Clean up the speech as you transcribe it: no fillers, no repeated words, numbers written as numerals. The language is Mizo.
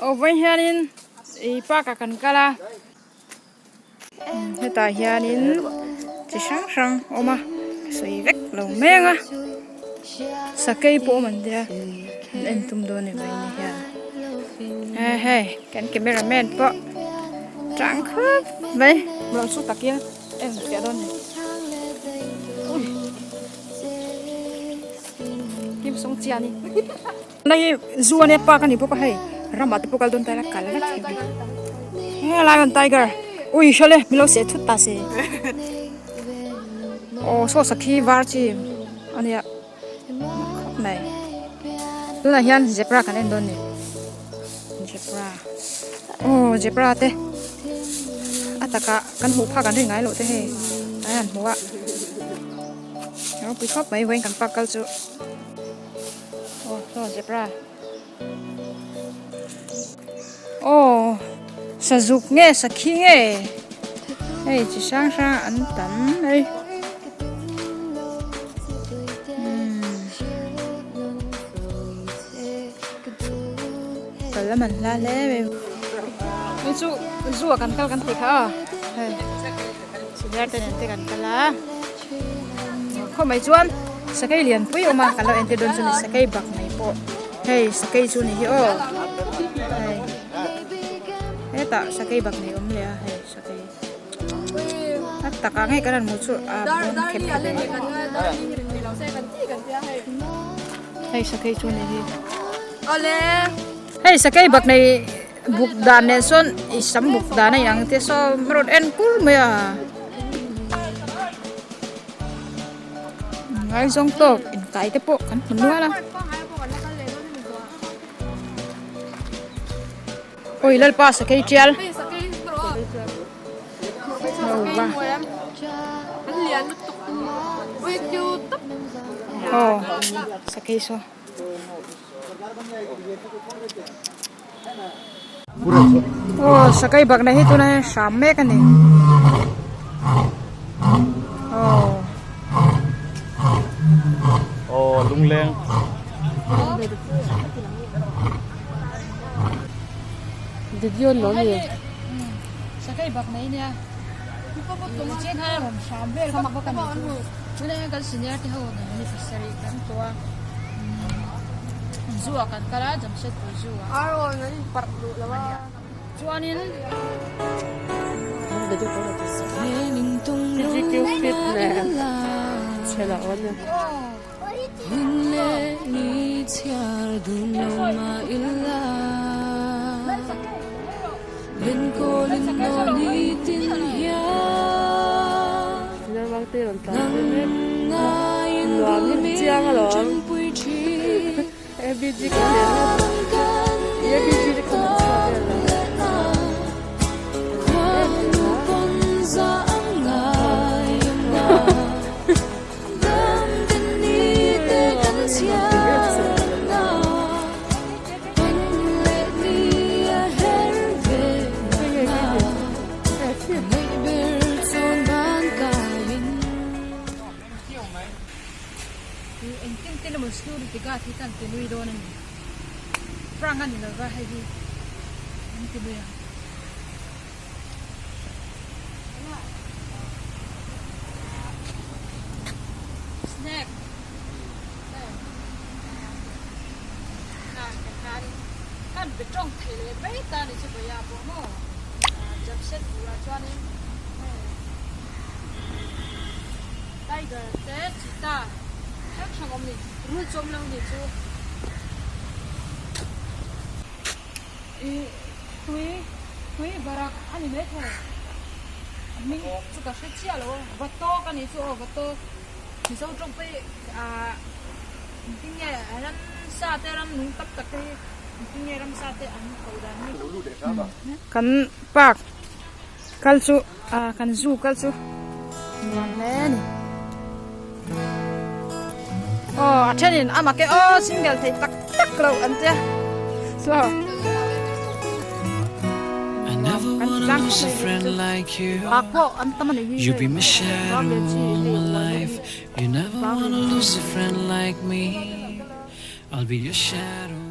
Aw vawiin hianin ih park ah kan kal a hetah hianin chi hrang hrang a awm a sawi vek lo meng a sakei pawh awm an tia an en tum dawn a ni vawiin hian he hei kan camera man pawh tang khawp mai lo chu takin en fiah dawn a ni ui kim sawng chian ni. Hei zu ania park a ni bawk a hei ramah te pawh kal dawn ta ila kal vek thei he lion tiger ui hrial e min lo seh thut ta se aw saw sakhi var chi ania khawp mai tunah hian zebra kan en dawn a ni zebra aw zebra te a takah kan hmuh phak an rin ngai loh te hei an han hmu a ropui khawp mai vawiin kan park kal chu. Aw saw zebra aw sazuk nge sakhi nge hei chi hrang hrang an tam mai kal a man hla hle mai hei chu zoo ah kan kal kan tih kha aw hei senior te nen te kan kal a. Khawmai chuan sakei lian pui a awm a kan lo entir dawn chu ni sakei bak mai pawh hei sakei chu ni hi aw hei hetah sakei bak mai awm leh a hei sakei a takah ngei kan han hmuh chu a bawn khep khep e hei sakei chu ni hi hei sakei bak nei Buk dan nen sawn i sam buk dan a inang te saw rawn en kur mai a ngaizawng tawk inkai te pawh kan hmu nual a awi lalpa sakei tial aw sakei saw. Aw sakei bakna hi tunah hian hram mek a ni aw. Aw lungleng. Video lo ni. Sakei bak nei nia. Chen khan a rawn hram vel vak vak a ni chu. Tunah hian kan senior te ho nen ni pasarih kan tlawh a. Zoo ah kan kal a Jamshedpur zoo ah. Chuanin. Physical fit nen chhela awn a. Naupangte rawn tlan ve mek. Nuam hi chiang alawm. ABG ka hne ringawt a. ABG te kha han chhuak vel a. Engtin tin emaw security guard hi kan ti lui dawn a ni. Prank a ni lova hei hi an ti lui ang. Snack. Kan be tawng thei leh mai ta ni chu bawih a pawh maw Jamshedpur ah chuanin hei tiger te cheetah hrang hrang awm ni rul chu awm lo ni chu ih tui tui barak a ni maithei a hming chu ka hre chiah lo a va tawk a ni chu aw va tawk. Mizo tawng pawh hi ah engtin nge ramsa te ram nung tak tak te hi engtin nge ramsa te an koh dan hi kan park kal chu ah kan zoo kal chu nuam hle a ni aw a thenin a mak e aw single thei tak tak lo an tia so kan ti tlang khawp mai chu park pawh an tam a ni hi hei var lian chi hei uai deuh hi var lian chi.